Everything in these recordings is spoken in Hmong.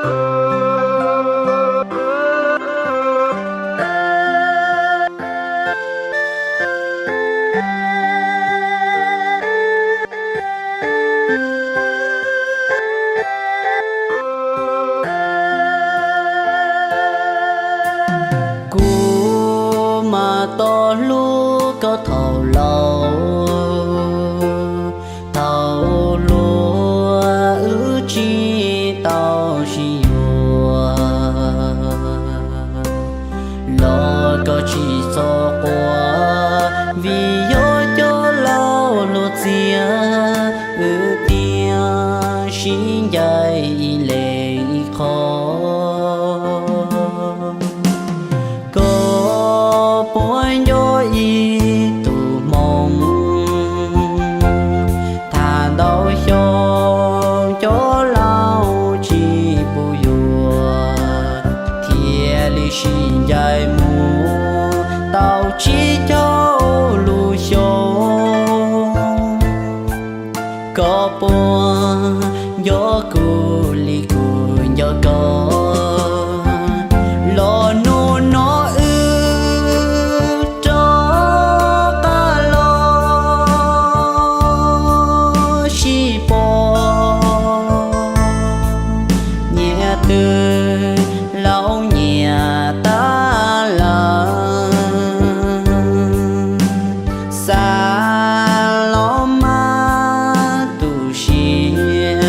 Kuv mas tau hlub koj thaum laus, thaum hluas wb tsis tau sib yuav. Los koj tsis txhob quaj, vim yog cov laus luag txiaj, wb thiaj sib ncaim ib leeg ib qho. Koj puas nco ib tug hmoov, tham ntau xyoo cov laus tsis pub yuav, thiaj li sib ncaim mus tau tsib caug lub xyoo. Koj puas nco kuv li kuv nco koj? Los hnub no wb rov qab los sib pom, nyias twb laus nyias tab lawm. Xav los mas tu siab,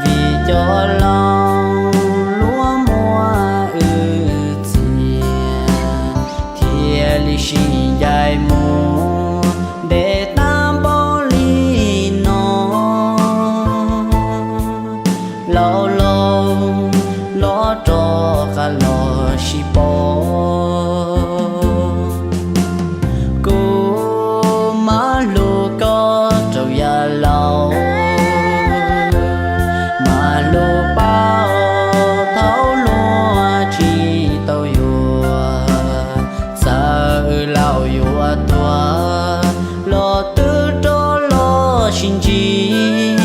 vim cov laus luag muab wb txiav, thiaj li sib ncaim mus ntev tag npaum li no. Laus laus los rov qab los sib pom. Kuv mas hlub koj rau yav laus, mas hlub pab thaum hluas tsis tau yuav. Txawm wb laus yuav tuag los twb rov los sib ntsib.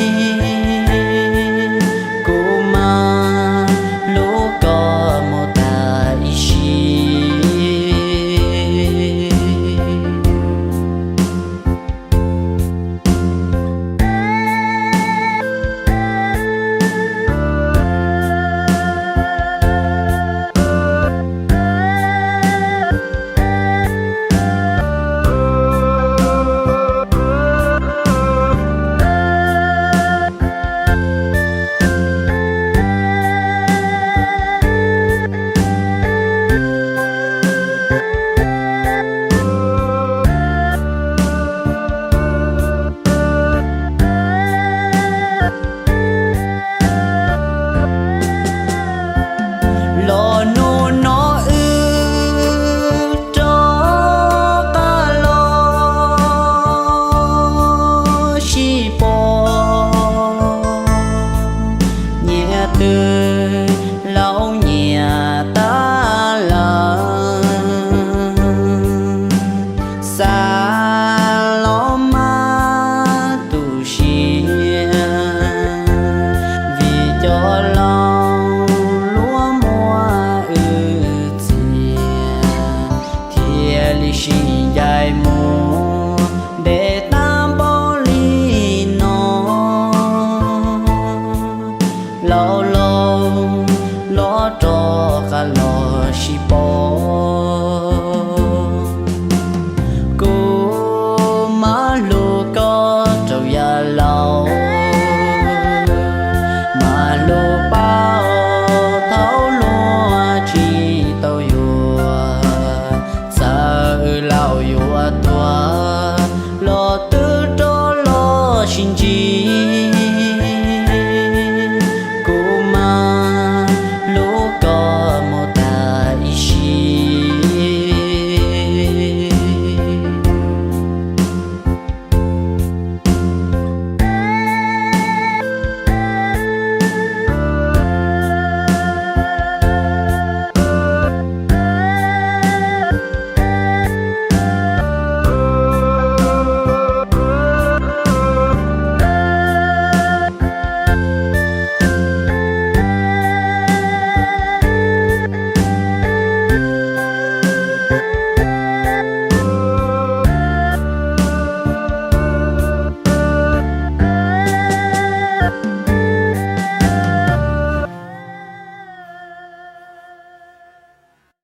Kuv mas hlub koj mus tas ib sim. Los hnub no wb rov qab los sib pom, nyias twb laus nyias tab lawm. Xav los mas tu siab, vim cov laus luag muab wb txiav, thiaj li sib ncaim mus ntev tag npaum li no. Laus laus los rov qab los sib pom. Kuv mas hlub koj rau yav laus, mas hlub pab